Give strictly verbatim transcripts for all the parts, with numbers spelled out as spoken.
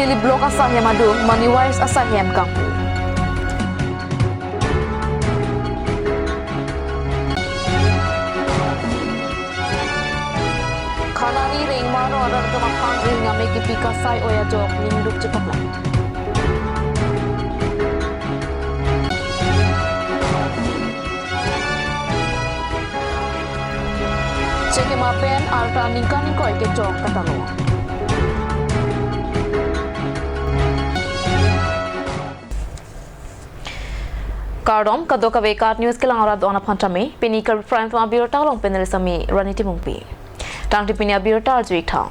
Nilip Block asaihem adung, Money Wise asaihem kangpu. Khanari Rengma arong arat atum aphan ring ame kipi kasai oi ajok ningduk chepaklang. Chekema pen arta ningkan ingkoi kechok katalo. Kardom, kadokave KAT News kelang arat do-an aphan tame, pini Karbi Prime Time abirta along panelist ami Rani Timungpi. Tangte pini abirta arju-ik tha.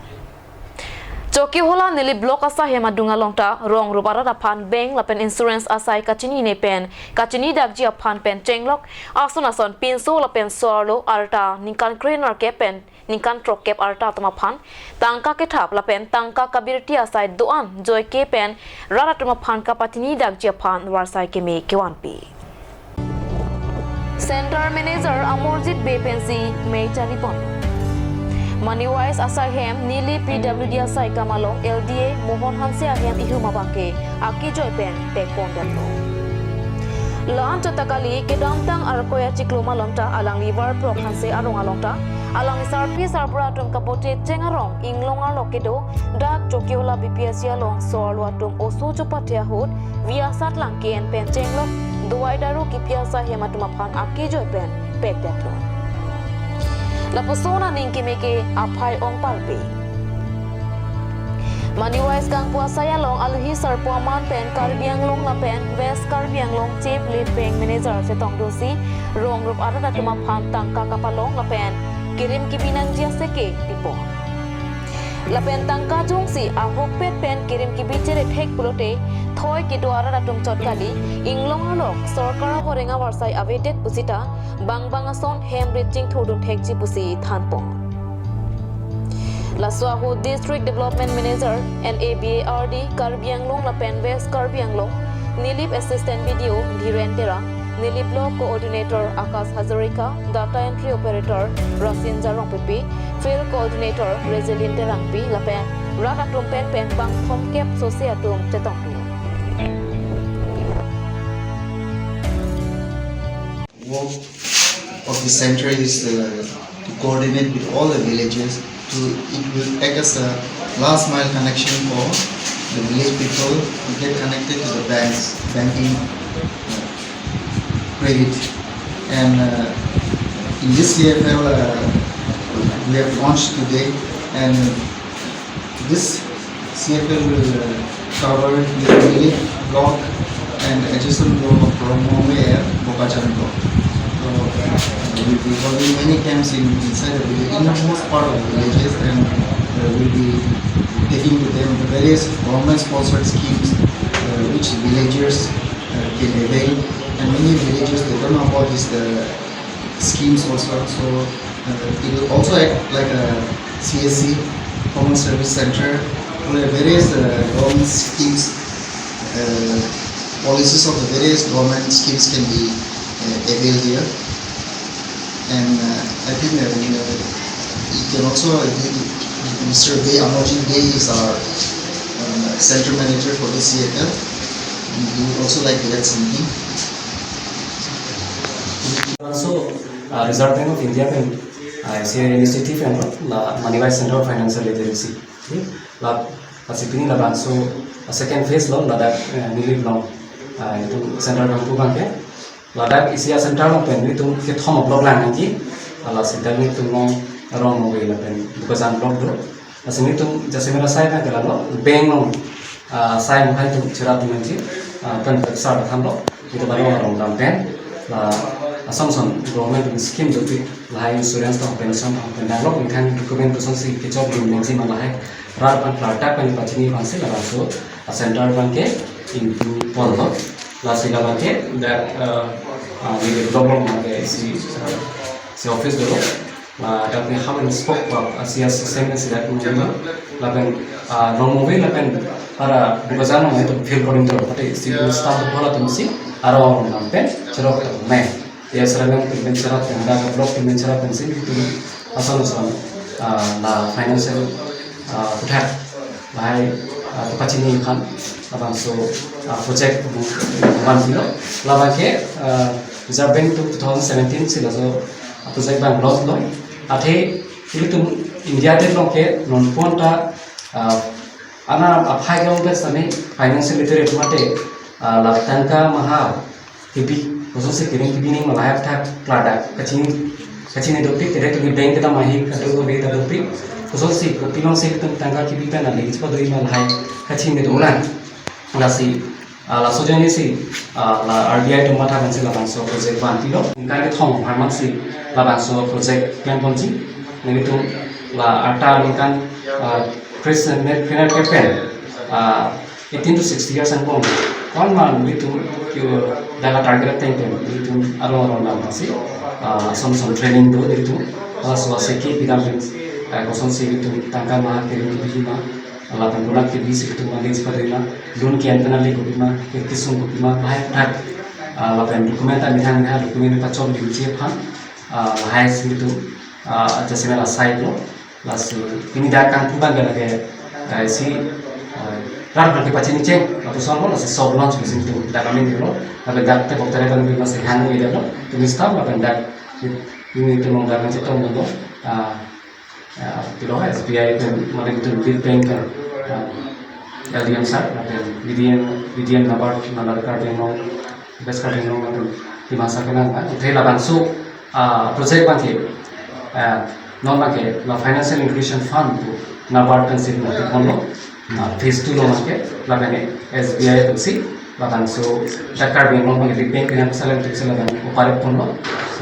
Chokihola Nilip Block asaihem adung along ta rong rup arat aphan bank lapen insurance asai kachinine pen kachini dakji aphan pen chenglok ason ason pinso lapen so-arlo arta ningkan krenerkep pen ningkan throkkep arta atum aphan tangka kethap lapen tangka kabirti asai do-an joike pen rat atum aphan kapachini dakji aphan varsai keme kevanpi. Center Manager Amarjit Bey pensi mei charipon. Money Wise asaihem neli P W D asai kam along L D A Mohon Hanse ahem ihum abangke akejoi pen tekpon detlo. La-an chot ta kali, kedamtang Arkoi achiklo malom ta alangli Varprok Hanse arong along ta alangli sarpi sarbura atum kapote cheng arong inglong arlo kedo dak Chokihola B P S C along so-arlo atum oso chopathe ahut via satlang ke-en pen chenglok dawai daru kipi asaihem atum aphan akejoi pen pekdetlo. Lapuson aning keme ke aphai ongpalpe. Money Wise kangpu asai along aluhi sarpo aman pen Karbi Anglong lapen West Karbi Anglong Chief Lead Bank Manager chetongdunsi rong rup arat atum aphan tangka kapalong lapen kirim kibi nangji asai ke pipon. Lapen tangka jongsi ahokpet pen kirim kibi chere thek pulote thoi kedo arat atum chot kali, inglong arlo sorkar ahoreng avarsai avedet pusita bang bang ason hem rit chingthurdun thekji pusi thanpon. Laso ahut District Development Manager N A B A R D Karbi Anglong lapen West Karbi Anglong, Nilip Assistant B D O Dhiren Terang, Nilip Block Coordinator Akash Hazarika, Data Entry Operator Rasinja Rongpipi, Field Coordinator Resilin Terangpi lapen rat atum pen pen bang thomkep sose atum chetongdun. Work of the center is, uh, to coordinate with all the villages. To, it will act as a last mile connection for the village people to get connected to the banks, banking, uh, credit. And, uh, in this C F L, uh, we have launched today, and this C F L will, uh, cover the Nilip block and adjacent block of Rongmongve and Bokajan block. So, uh, we'll be holding many camps in, inside the village, innermost part of the villages, and, uh, we'll be taking to them the various government-sponsored schemes, uh, which villagers, uh, can avail. And many villagers, they don't know about these, uh, schemes also. So, uh, it will also act like a C S C, Common Service Center, where various, uh, government schemes, uh, policies of the various government schemes can be, uh, availed here. And, uh, I think, uh, we, uh, you can also, uh, we, Mister Bey, Amarjit Bey is our, uh, center manager for the C F L. And he would also like to add something. Labangso, uh, Reserve Bank of India pen, uh, isi initiative pen la Money Wise Center of Financial Literacy. Jadi, la, lasi pini labangso, uh, second phase lo ladak, uh, Nilip along, uh, itum center kangpu abangke. Ladak isi a-center along pen itum kethom a-block lang nangji. Lasi dak itum along Rongmongve lapen Bokajan block do. Lasi nelitum jasemet asai abangke lalo, bank along, ah, asai mo hai itum cherap nangji, ah, pen peksa thanlo, itum along along dam pen, la ason ason government scheme jokpi, lahai insurance tong pension tong pen danglo, methang document kosonsi kechokdun nangji ma lahai, rat aphan klardak pen pachini aphansi labangso a-center abangke ingpuponlo, lasi labangke dak, ah, ah, di develop abangke isi, ah, isi office dolo. Ah, dak ne hub and spoke ba, ah, C S C segment si dak nunggu. Lapen, ah, Rongmongve lapen para Bokajan along itum field calling to, pati si staff bola atumsi, arong arong dam pen, cherok ta me. Ya, seragam pen cherap pen, dak block pen cherap pensi, itum ason ason, ah, la financial, ah, puthak, lahai, ah, kepachini aphan labangso, ah, project abang pilo. Labang ke, ah, Reserve Bank atum two thousand seventeen si laso, ah, project abang launch lo. Athe ilitum India adet along ke non pon ta, ah, ana aphai ke ong ke sami financial literate mate, ah, la tangka maha kebi, kosonsi kereng kebi nangji ma lahai aputhak klardak kachini, kachini dopik, kere tumi bank kedam ahi kadokave ta dopik, kosonsi kopi alongsi ilitum tangka kebi pen aling chepado ma lahai kachini dolang. Lasi, ah, laso ajoine si, ah, la R B I atum matha pensi labangso project abang pilo. Ningkan kethom apharman si labangso project plan ponji. Nelitum la arta ningkan, ah, Chris Net Trainer ke pen, ah, eighteen to sixty years angbong, kon ma nelitum ke dak a target ateng pen nelitum arong arong lam si, ah, ason ason training do nelitum. Laso asai ke pidam pen, ah, kosonsi nelitum tangka maha kereng kebi ma, lapen konak kebi si nelitum aling chepado ma, loan ke-en pen aling kopi ma, ke kesung kopi ma, lahai aputhak, ah, lapen document ta methang methang document pachom limji aphan, ah, lahai si nelitum, ah, jasemet asai lo. Lasi pini dak kangpu abang ke lake, eh, si, eh, rat abang kepachini cheng, lapuson lo, lasi soft launch pusi nelitum dak kami dolo, lapen dak tebok tere abang pima si hang ni dolo, tumi staff lapen dak, ini nelitum along dak nangchetong dolo, ah, ah, pilo S B I pen, mane nelitum lead bank pen, ah, L D M sir, lapen B D M, B D M NABARD, NABARD Karbi Anglong, West Karbi Anglong lapen Dimasa kenang, ah, athe labangso, ah, project abang ke, ah, non abang ke la Financial Inclusion Fund pu NABARD pensi nangpon lo, ah, phase two along abang ke, lapen S B I pensi, labangso dak Karbi Anglong abang ke lead bank pen nangsalem atumsi labang operate pon lo,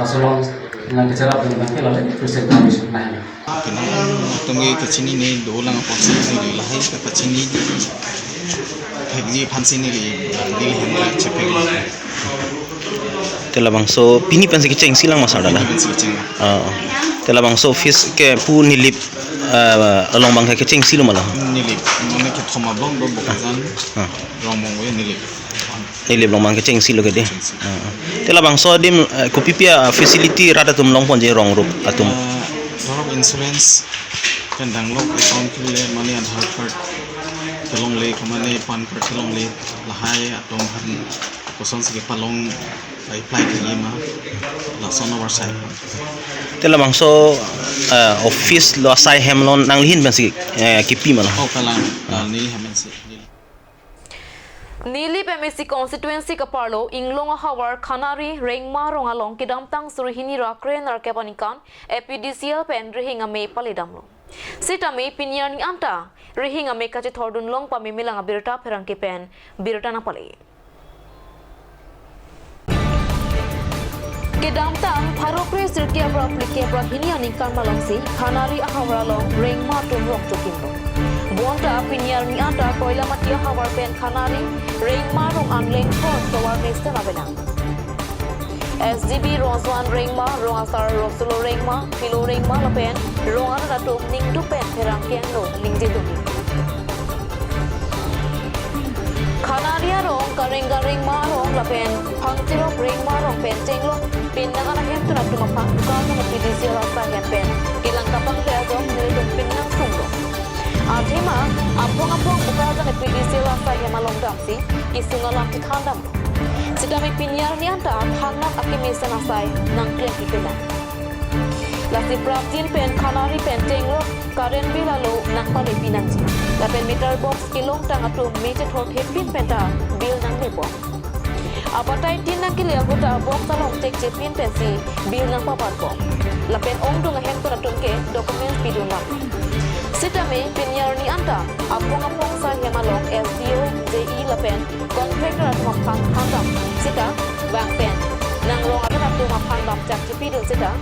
laso along nangkacharap dun abang ke lale President Commission lahen. Kena atum ke kachinine dolang apotsi neli lahai kepachini thekji aphansi neli, neli hem chepe. Te labangso pini pensi kechengsi lang ma sir dala? Pini pensi kecheng. Ah. Te labangso office ke pu Nilip, ah, along abang ke kechengsi lo ma la? Nilip, mane kethom abang do Bokajan, Ah. Rongmongve Nilip. Nilip along abang kechengsi lo ke de. Kechengsi. Ah, ah. Te labangso adim, eh, kopi pi a facility rat atum longponji rong rup atum? Ah, rong rup insurance, pen danglok account khule, mane Aadhaar card kelongle, mane PAN card kelongle, lahai atum aphan kosonsi kepalong apply keji ma, lason avarsai. Te labangso, eh, office lo asai hem lo nangli ahin pensi, eh, kipi ma la? Oh, kalang, ah, neli hem pensi. Nilip M A C constituency kaparlo Inglong ahavar Khanari Rengma arong along kedamtang suri hini ra kre-nerkep aningkan A P D C L pen rihing ame paledamlo. Sitame pini arni anta rihing ame kachethordun long pame melang abirta pherangke pen birta nangpale. Kedamtang pharo kre sirkep ra phlikep ra hini aningkan malomsi Khanari ahavar along Rengma atum rong chokimlo. Bonta pini arni anta Koilamati ahavar pen Khanari Rengma arong an lengthor tovar mesen avelang. S G B Rongsuan Rengma, rong asar Roksolo Rengma, Philo Rengma lapen rong arat atum ningduk pen pherangke angno ningjedun. Khanari arong, Karenga Rengma arong lapen Phangchirok Rengma arong pen chenglok pinnang an ahemtun atum aphan Bokajan A P D C L asai hem pen kelang kapangle ajok nelitum pinnang sunglo. Athema aphong aphong Bokajan A P D C L asai hem along damsi kesung alam chethan damlo. Sitame pini arni anta thangnat akemesen asai nangklem pipelang. Lasi prapjin pen Khanari pen chenglok current bill alo nangpalepi nangji. Lapen meter box kelongtang atum me chethorthepin penta bill nanglebom. Abatai tin nangkele aguta box along chekchepin pensi bill nangpabatbom. Lapen ongdung ahemtun atum ke documents pidun lang. Sitame pini arni anta aphong aphong asai hem along S D O, J E lapen contractor atum aphan thandam sita vang pen nangrong arat atum aphan bamchak chepidun sita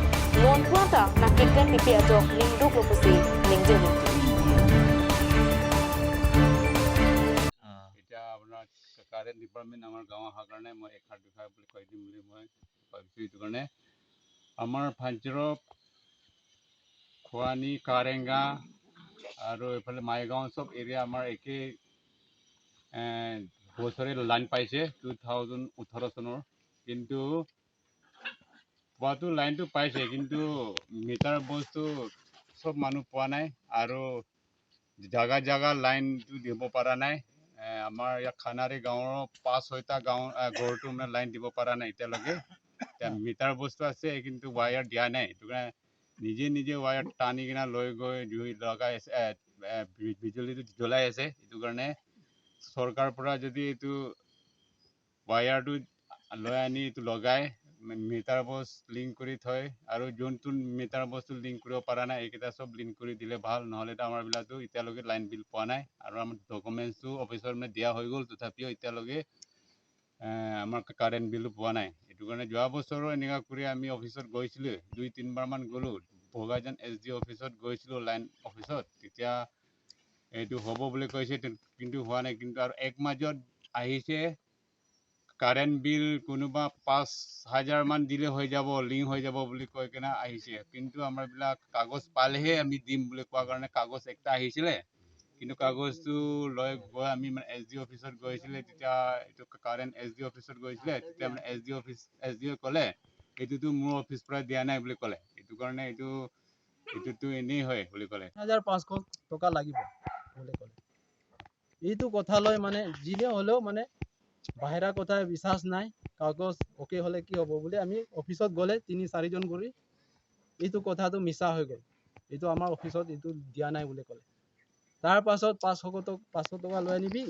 non pu anta nangkeklem pipe ajok ningduklo pusi ningje ningje. এতিয়া আপোনাৰ current department আমাৰ গাঁও অহাৰ কাৰণে মই এষাৰ দুষাৰ বুলি কৈ দিম বুলি মই ভাবিছোঁ। এইটো কাৰণে আমাৰ ফাংচিৰক, খোৱানি, কাৰেংগা আৰু এইফালে মাইগাঁও চব এৰিয়া আমাৰ একে, এ, বছৰে লাইন পাইছে টু থাউজেণ্ড ওঠৰ চনৰ। কিন্তু পোৱাটো লাইনটো পাইছে, কিন্তু মিটাৰ বক্সটো চব মানুহ পোৱা নাই। আৰু জাগা জাগা লাইনটো দিব পৰা নাই। এ, আমাৰ ইয়াত খানাৰী গাঁৱৰ পাঁচ ছয়টা গাঁও, এ, ঘৰটো মানে লাইন দিব পৰা নাই এতিয়ালৈকে। এতিয়া মিটাৰ বস্তু আছে, কিন্তু ৱায়াৰ দিয়া নাই। এইটো কাৰণে নিজে নিজে ৱায়াৰ টানি কিনে লৈ গৈ জুই লগাই আছে, এ, এ, বি-, বিজুলীটো জ্বলাই আছে। এইটো কাৰণে চৰকাৰৰ পৰা যদি এইটো ৱায়াৰটো লৈ আনি এইটো লগাই মি-, মিটাৰ বক্স লিংক কৰি থয়, আৰু যোনটো মিটাৰ বক্সটো লিংক কৰিব পৰা নাই, এইকেইটা চব লিংক কৰি দিলে ভাল, নহ'লেতো আমাৰ বিলাকতো এতিয়ালৈকে লাইন বিল পোৱা নাই, আৰু আমাৰ ডকুমেণ্টছটো অফিচত মানে দিয়া হৈ গ'ল, তথাপিও এতিয়ালৈকে, এ, আমাৰ কাৰেণ্ট বিলটো পোৱা নাই। এইটো কাৰণে যোৱা বছৰো এনেকুৱা কৰি আমি অফিচত গৈছিলোঁ, দুই তিনিবাৰমান গ'লোঁ, ভোগাইজান এছ ডি অফিচত গৈছিলোঁ, লাইন অফিচত, তেতিয়া এইটো হ'ব বুলি কৈছে, তে-, কিন্তু হোৱা নাই। কিন্তু আৰু এক মাজত আহিছে, কাৰেণ্ট বিল কোনোবা পাঁচ হাজাৰ মান দিলে হৈ যাব, লিংক হৈ যাব বুলি কৈ কেনে আহিছে। কিন্তু আমাৰ বিলাক কাগজ পালেহে আমি দিম বুলি কোৱা কাৰণে কাগজ একটা আহিছিলে, কিন্তু কাগজটো লৈ গৈ আমি মানে এছ ডি অফিচত গৈছিলে, তেতিয়া এইটো কাৰেণ্ট এছ ডি অফিচত গৈছিলে, তেতিয়া মানে এছ ডি অফিচ, এছ ডিয়ে ক'লে, "এইটোতো মোৰ অফিচ পৰা দিয়া নাই" বুলি ক'লে। এইটো কাৰণে এইটো, "এইটোতো এনেই হয়" বুলি ক'লে। হাজাৰ পাঁচশ টকা লাগিব বুলি ক'লে। এইটো কথা লৈ মানে যিনে হ'লেও মানে বাহিৰা কথা বিশ্বাস নাই, কাগজ অ'কে হ'লে কি হ'ব বুলি আমি অফিচত গ'লে তিনি চাৰিজন কৰি এইটো কথাটো মিছা হৈ গ'ল, এইটো আমাৰ অফিচত এইটো দিয়া নাই বুলি ক'লে। তাৰ পাছত পাঁচশ টকা, পাঁচশ টকা লৈ আনিবি,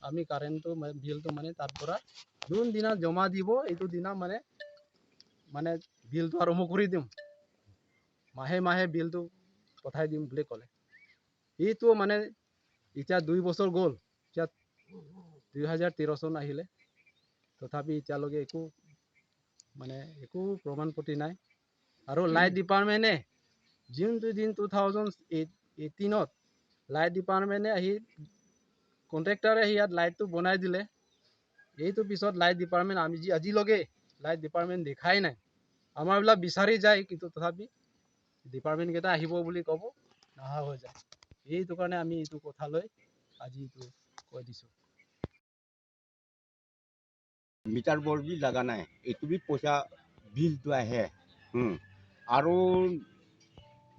আমি কাৰেণ্টটো মানে বিলটো মানে তাৰ পৰা যোনদিনা জমা দিব এইটো দিনা মানে, মানে বিলটো আৰম্ভ কৰি দিম, মাহে মাহে বিলটো পঠাই দিম বুলি ক'লে। এইটো মানে এতিয়া দুই বছৰ গ'ল, এতিয়া দুই হাজাৰ তেৰ চন আহিলে, তথাপি এতিয়ালৈকে একো মানে একো প্ৰমাণ পাতি নাই। আৰু লাইট ডিপাৰ্টমেণ্টে যোনটো দিন টু থাউজেণ্ড এইটিনত লাইট ডিপাৰ্টমেণ্টে আহি, কণ্ট্ৰেক্টৰে আহি ইয়াত লাইটটো বনাই দিলে, এইটো পিছত লাইট ডিপাৰ্টমেণ্ট আমি যি আজিলৈকে লাইট ডিপাৰ্টমেণ্ট দেখাই নাই। আমাৰবিলাক বিচাৰি যায়, কিন্তু তথাপি ডিপাৰ্টমেণ্টকেইটা আহিব বুলি ক'ব, নাহা হৈ যায়। এইটো কাৰণে আমি এইটো কথা লৈ আজি এইটো কৈ দিছোঁ। মিটাৰ বৰ্ড বি লগা নাই, এইটো বি পইচা বিলটো আহে। হুম। আৰু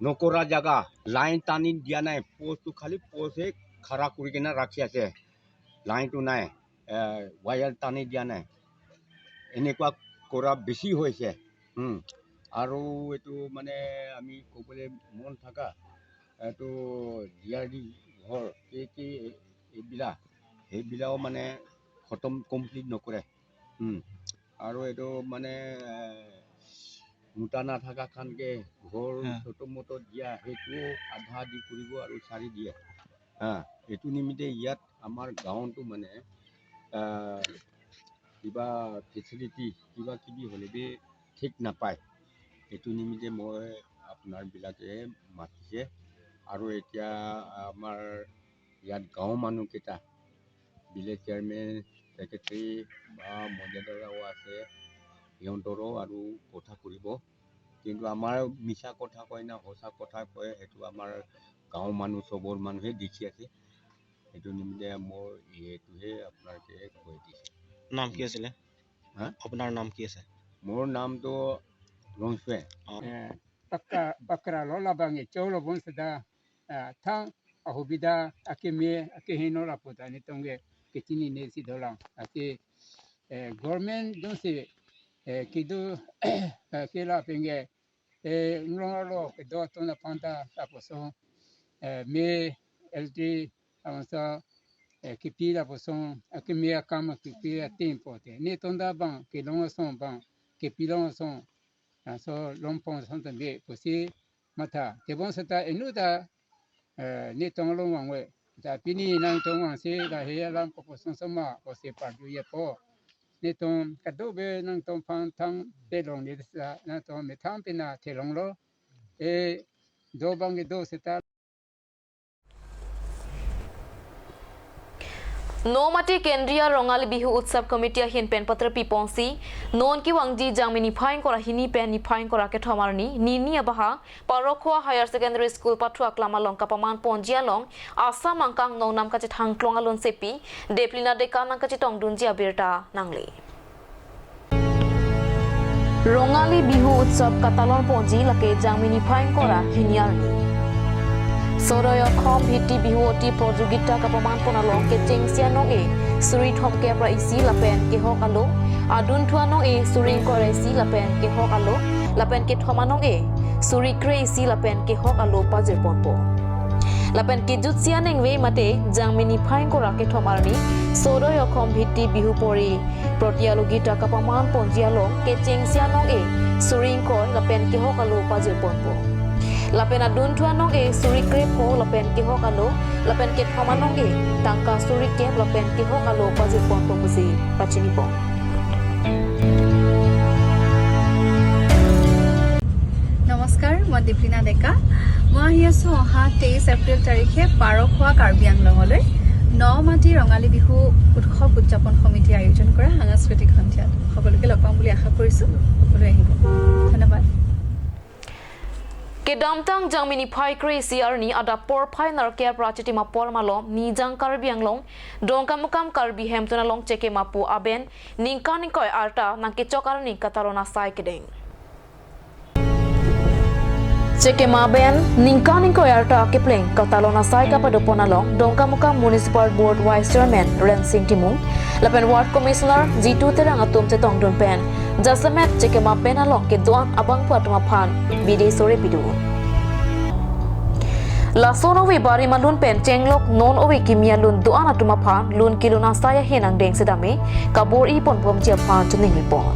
নকৰা জাগা, লাইন টানি দিয়া নাই, পষ্টটো খালি পষ্টে খাৰা কৰি কিনে ৰাখি আছে, লাইনটো নাই, এ, ৱায়াৰ টানি দিয়া নাই, এনেকুৱা কৰা বেছি হৈছে। হুম। আৰু এইটো মানে আমি ক'বলৈ মন থকা, এইটো ডি আৰ ডি ঘৰ, কি কি এইবিলাক, সেইবিলাকো মানে খতম, কমপ্লিট নকৰে। হুম। আৰু এইটো মানে, এ, মুটা নাথাকা খানকে ঘৰ হা। ছটো মটো দিয়া, সেইটো আধা আধি কৰিব আৰু চাৰি দিয়ে। হা, এইটো নিমিত্তে ইয়াত আমাৰ গাঁৱতো মানে, আ, কিবা ফেচিলিটি, কিবা কিবি হ'লে বি ঠিক নাপায়। এইটো নিমিত্তে মই আপোনাৰবিলাকে মাতিছে। আৰু এতিয়া আমাৰ ইয়াত গাঁৱৰ মানুহকেইটা, ভিলেজ চেয়াৰমেন, ছেক্ৰেটাৰী বা মৌজাদাৰো আছে, সিহঁতৰো আৰু কথা কৰিব। কিন্তু আমাৰ মিছা কথা কয় না সঁচা কথা কয়, সেইটো আমাৰ গাঁৱৰ মানুহ, চবৰ মানুহে দেখি আছে। সেইটো নিমিত্তে মই এইটোহে আপোনালোকে কৈ দিছে। নাম কি আছিলে? হা? আপোনাৰ নাম কি আছে? মোৰ নামটো ৰংচুৱে। অ। Eh, pakka, pakra lo labang e cholo bon seda, eh, thang ahubida akeme, akeheno lapu ta ni tongge kechinine si dolang. Ake, eh, government dun si, eh, kidu, eh, kela penge, eh, nglong lo kedo tona panta lapuson, eh, me L T avansa, eh, kipi lapuson, akeme akam kipi atim pote. Ne tonda bang, kelong ason bang, kepi long ason, laso longpon ason tambe pusi matha. Tebon seta inu ta, eh, ne tong long vangve. Ta pini nangtum vangsi lahei alam kopuson soma pusi parju yapo. Netum kadokave nangtum aphan thang telong ni sa nangtum methang pina telong lo. E do bang ke do seta. Nomati Kendriya Rongali Bihu Utsav Committee ahin pen patrapi ponsi, non kevangji Jangmi niphai ingkoi ra hini pen niphai ingkoi ra kethom arni, nini abaha, Parokhowa Higher Secondary School pathu aklam along kapaman ponji along, Assam angkang nongnam kachethang klong alun sepi, Deplina Deka nangkachetongdunji abirta nangle. Rongali Bihu Utsav katalon ponji lake Jangmi niphai ingkoi ra hini arni. Soroi Okhom Bhitti Bihu Oti Protiyogita kapaman pon along kechengsi anong-e suri thomkep ra isi lapen kehok alo, adunthu anong-e suri ingkoi ra isi lapen kehok alo, lapen kethom anong-e suri kre isi lapen kehok alo pajir ponpo. Lapen kejutsi anengve mate Jangmi niphai ingkoi ra kethom arni Soroi Okhom Bhitti Bihu Pori Protiyogita kapaman ponji along kechengsi anong-e suri ingkoi lapen kehok alo pajir ponpo. Lapen adunthu anong-e suri krepho lapen kehok alo, lapen kethom anong-e tangka suri kep lapen kehok alo pajir ponpo pusi pachini pon. নমস্কাৰ, মই দীপলিনা ডেকা। মই আহি আছোঁ অহা তেইছ এপ্ৰিল তাৰিখে পাৰখোৱা কাৰ্বি আংলঙলৈ ন মাটি ৰঙালী বিহু উৎসৱ উদযাপন সমিতিয়ে আয়োজন কৰা সাংস্কৃতিক সন্ধিয়াত। সকলোকে লগ পাম বুলি আশা কৰিছোঁ। সকলোৱে আহিব। ধন্যবাদ। Kedamtang Jangmi niphai kre isi arni adap porphai nerkep ra chitim apor malom Nijang Karbi Anglong Dongkamukam Karbi Hemtun along Chekema pu aben ningkan ingkoi arta nangkechok arni katalon asai kedeng. Chekema aben ningkan ingkoi arta kepleng katalon asai kapadopon along Dongkamukam Municipal Board Vice Chairman Rensing Timung lapen Ward Commissioner Jitu Terang atum chetongdun pen jasemet Chekema pen along kedo-an abangphu atum aphan bidi sore pidun. Lason ove barim alun pen chenglok non ove kimi alun do-an atum aphan lun kelun asai ahin angdeng sedame kabor-i ponbomji aphan choningri pon.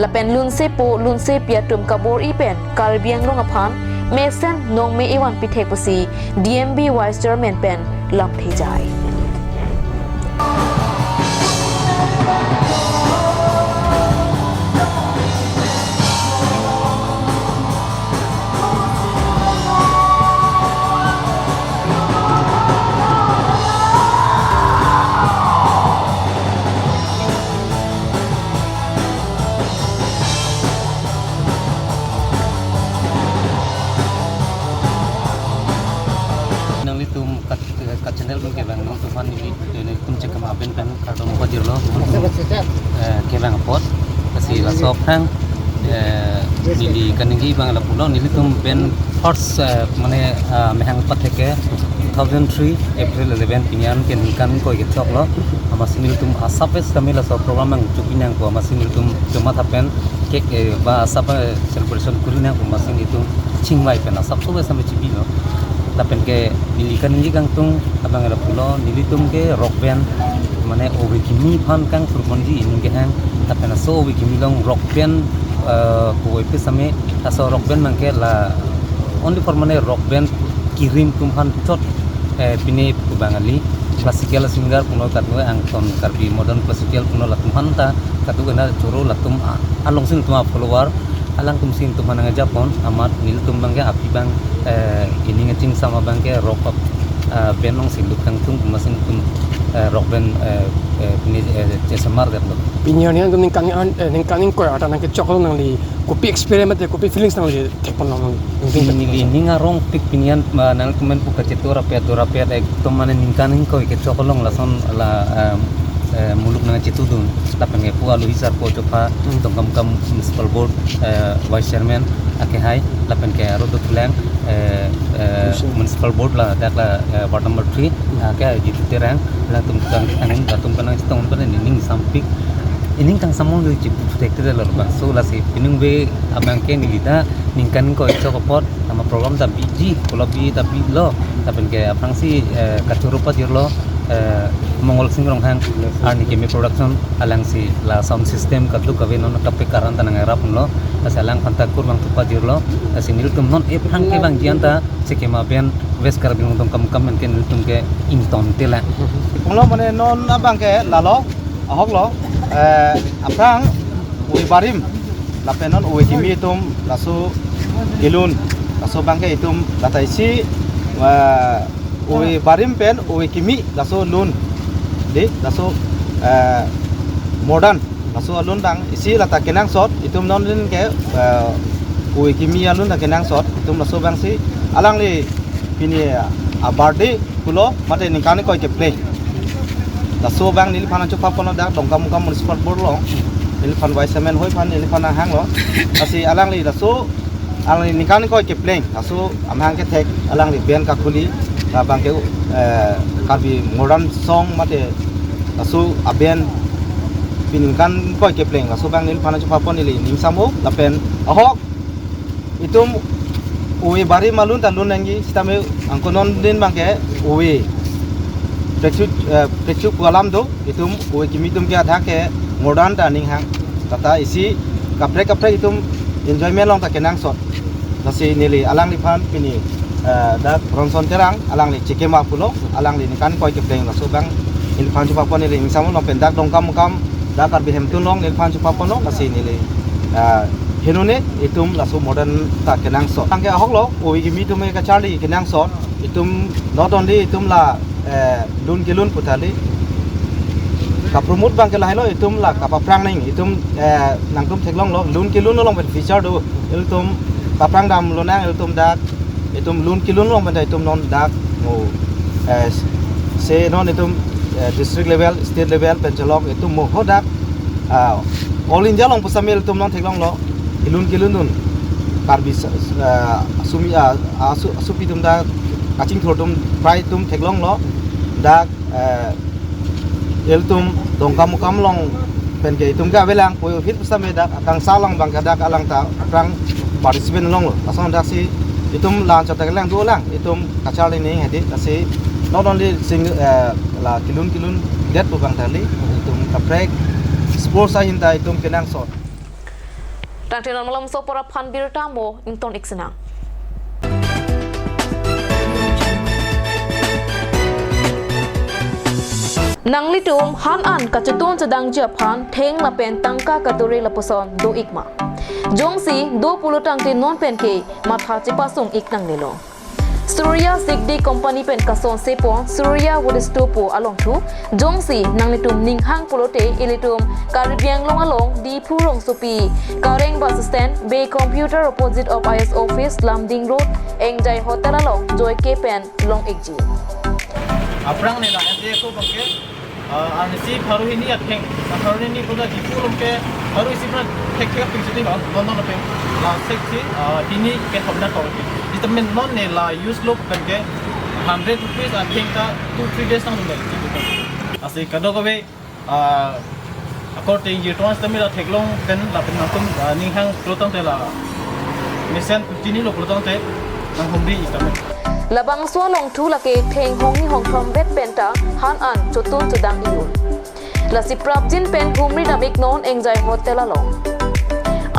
Lapen lunsepo lunsepi atum kabor-i pen Karbi Anglong aphan mesen nongme evan pithek pusi D M B Vice Chairman pen lamthe jai. Nanglitum ka, ka channel pen kevang nangtum aphan neli, eh, nelitum Chekema aben pen kardom pajirlo, eh, kevang apot. Lasi laso aphrang, eh, neli kaningje abang lapulo, nelitum pen first, eh, mane, ah, mehang pathek ke two thousand three April eleven pini an ke ningkan ingkoi kechoklo. Amatsi nelitum asap es kami laso program nangchokpi nangpo, amatsi nelitum chomatha pen cake, eh, ba asap, eh, celebration kori nangpo, amatsi nelitum chingvai pen asapso es kami chipilo. Lapen ke neli kaningje kangtung abang lapulo, nelitum ke rock band, mane ove kimi aphan kangthur ponji ining kehang, lapen laso ove kimi along rock band, eh, kove pi same, laso rock band abang ke la only for mane rock band kirim atum aphan chot, eh, pine pu Bangali classical singer puno katu angton Karbi modern classical puno latum aphan ta katu kena choro latum a-, alongsi latum a-follower alangtum si latum aphan nangja pon amat nelitum abang ke api abang, eh, ining achingsam abang ke rock, eh, band alongsi lut kangtung amatsi latum, eh, rock band, eh, eh, pine, eh, chesemar detlo. Pini arni nangtum ningkan, eh, ningkan ingkoi arta nangkechoklo, nangli kopi experiment, kopi feelings nangli thekponlong nang. Neli ning arongpik pini an, ma, nangtum pen pu kachetu rapet, do rapet, ekdom mane ningkan ingkoi kechok along lason la, em, eh, muluk nangchetudun. Lapen ke pu alohi sarpo chopha, Hmm. Dongkamukam Municipal Board, eh, Vice Chairman akehai, lapen ke aro dothulang, eh, eh, Municipal. Municipal Board ladak la, eh, Ward number three, Hmm. ake Jitu Terang, latum kan, kan, latum kan nangchetong pen ining sampik, ining kangsamong do chipu thekte lo bang. So lasi pining ve abang ke neli ta ningkan ingkoi chok apot, ama program ta biji, kola bi ta bilo, lapen ke aphrangsi, eh, kachoro pajirlo, eh, Mongol Sing Ronghang, Arni Keme Production, alangsi la sound system kaduk kave non kape karan ta nangrap lo, lasi alang aphan ta kurvangthu pajirlo, lasi nelitum non ephrang kevangji an ta, Chekema pen West Karbi Anglong Dongkamukam pen ke nelitum ke ingtonte lang. Pulo mane non abang ke lalo, ahoklo, eh, aphrang ove barim, lapen non ove kimi atum laso kelun, laso abang ke itum lata isi, eh, ove barim pen ove kimi laso lun, dei, laso, eh, modern, laso alun abang isi lata kenangsot, itum non rin ke, eh, ove kimi alun ta kenangsot, itum laso abangsi alangli pini, ah, birthday pulo, mate ningkan ingkoi kepleng. Laso abang neliphan nangchopha ponlo dak Dongkamukam Municipal Board along. Neliphan Vice Chairman hoi aphan, neliphan nanghanglo. Lasi alangli laso Alangli ningkan ingkoi kepleng laso amahang kethek alangli band kakuli, labang ke, eh, Karbi modern song mate laso a-band pini ningkan ingkoi kepleng laso abang neliphan chepapon neli ning samo lapen ahok itum ove bari malun ta lun nangji sitame angkonon din abang ke ove prekchuk, eh, prekchuk pu alam do. Itum ove kimi atum ke adak ke modern ta aning hang. Tata isi kaprek kaprek itum enjoyment along ta kenangsot. Lasi neli alangliphan pini, eh, dak Ronson Terang alangli chekema pulo, alangli ningkan ingkoi kepleng laso abang neliphan chepapon neli ning samo lapen dak Dongkamukam dak Karbi Hemtun along neliphan chepaponlo, lasi neli, eh, henone itum laso modern ta kenangsot. Tangke ahok lo, ove kimi atum ke kacharli kenangsot. Itum not only itum la, eh, lun kelun pu tali. Kapromot abang ke lahelo itum la kapaphrang nang itum, eh, nangtum theklonglo lun kelun along pen feature do. Ilitum paphrang damlo nang ilitum dak itum lun kelun along pen ta itum non dak mo, eh, se non itum, eh, district level, state level pen chelok itum mo hadak, ah, all India along pusitame ilitum non theklonglo. Kelun kelun dun Karbi sa-, ah, sumi, ah, asu, asupi atum dak kachingthur atum prai atum theklonglo dak, eh, ilitum Dongkamukam along pen ke itum ke avelang puvoiphit pusitame dak akangsha along abang ke dak alang ta aphrang participant longlo. Lason daksi itum la-an chot ta kelang dolang itum kacharli nang hedi, lasi not only sing, eh, la kelun kelun det pu abang tali itum kaprek sports ahin ta itum kenangsot. Tangte non malomso apor aphan birta mo ington ik sinang. Nanglitum han an kachetun chedangji aphan theng lapen tangka kadure lapuson do ik ma? Jongsi do pulo tangte non pen ke matha chepasung ik nangnelo. Surya Sigdi Company pen kasonse pon Surya Wood Store pu along thu, jongsi nanglitum ning hang pulote ilitum Karbi Anglong along Diphu rongsopi, Kareng bus stand, Bey Computer opposite of I S office, Lumding Road, Engjai Hotel along joike pen long ikji. Aphrang ne la S D S O abang ke, ah, arnisi pharo hini atheng, ah, pharo hini koda Diphu along ke pharo isi pra thek thek ping sini ba, non non ping. La sek si, ah, hini ke thomna kau. Ita men non ne la use lo pen ke hundred rupees atheng ta two three days nang dun. Lasi kadokave, ah, akor te jirton sitame la theklong pen lapen nangtum, ah, ning hang pulo tangte la mesen chinilo pulo tangte nanghumri ik tame. Labangso along thu lake theng hongni hongthom vet pen ta han an chotun chodang iyun. Lasi prapjin pen humri dam iknon Engjai Hotel along.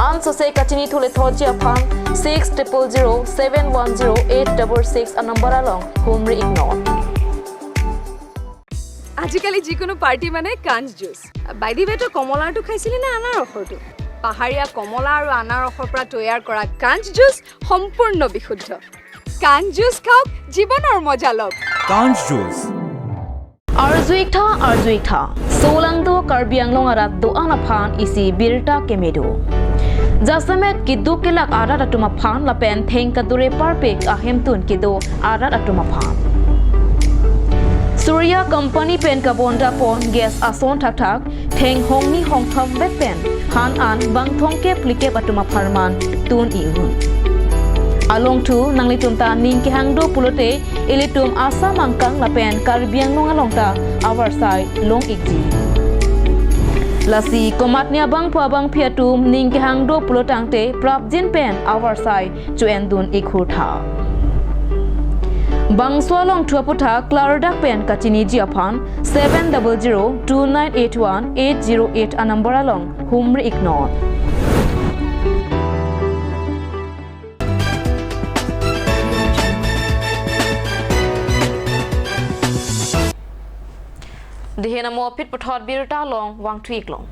Ansose kachini thule thotji aphan six triple zero seven one zero eight double six a number along humri iknon. আজিকালি যিকোনো পাৰ্টি মানে কাঞ্চ juice. By the ৱে তো কমলাৰটো খাইছিলি নে আনাৰসৰটো? পাহাৰীয়া কমলা আৰু আনাৰসৰ পৰা তৈয়াৰ কৰা কাঞ্চ জুচ সম্পূৰ্ণ বিশুদ্ধ। কাঞ্চ জুচ খাওক, জীৱনৰ মজা লওক। কাঞ্চ juice. Arju ik tha, arju ik tha. Solangdo Karbi Anglong arat do-an aphan isi birta kemedo. Jasemet keduk kelak arat atum aphan lapen theng kadure parpik ahemtun kedo arat atum aphan. Surya Company pen kabonda pon gas ason thakthak theng hongni hongthom vet pen han an bangthong kep phlikep atum apharman tun ihun. Along thu nanglitum ta ning kehang do pulote ilitum Assam angkang lapen Karbi Anglong along ta avarsai long ikji. Lasi komatne abangphu abangphi atum ning kehang do pulo tangte prapjin pen avarsai cho-en dun ik hur tha. Bangso along thu aputhak klardak pen kachiniji aphan seven double zero two nine eight one eight zero eight a number along humri iknon. Dehen amo aphi puthot birta along vangthu ik long.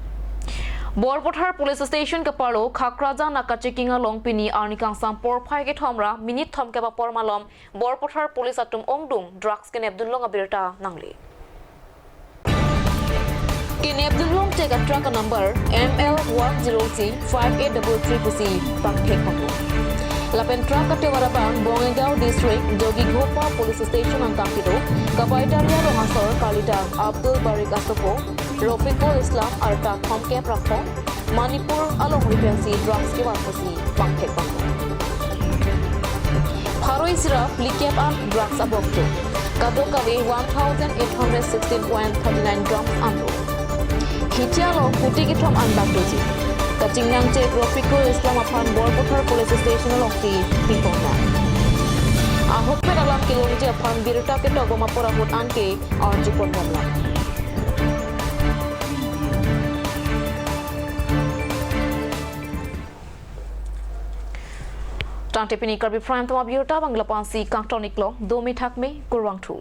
Borpathar Police Station kaparlo Khakrajan naka checking along pini arni kangsam porphai kethom ra minute thomkep apor malom Borpathar Police atum ongdung drugs kenep dunlong abirta nangle. Kenep dunlong tek a truck number M L one zero C five eight double three pusi pangthek panglo. Lapen truck katovar abang Bongaigaon District Jogighopa Police Station angkang kedo Kabaitali arong asor kalitang Abdul Barik asopo, Rofiqul Islam arta thomkep ra kethom, Manipur alongri pensi drugs kevan pusi pangthek panglo. Sirap, likep an drugs abokto. Kadokave one thousand eight hundred sixteen point thirty nine grams anlo. Hithi along kuti kethom an bak doji. Kachingnangche Rofiqul Islam aphan Borpathar Police Station alongsi pipon lang. Ahokpet alam kelongji aphan birta ketok bom apor ahut anke arjupon bomlang. Tangte pini Karbi Prime Time abirta abang lapu-ansi kangton-iklo, dome thakme, kurvangthu.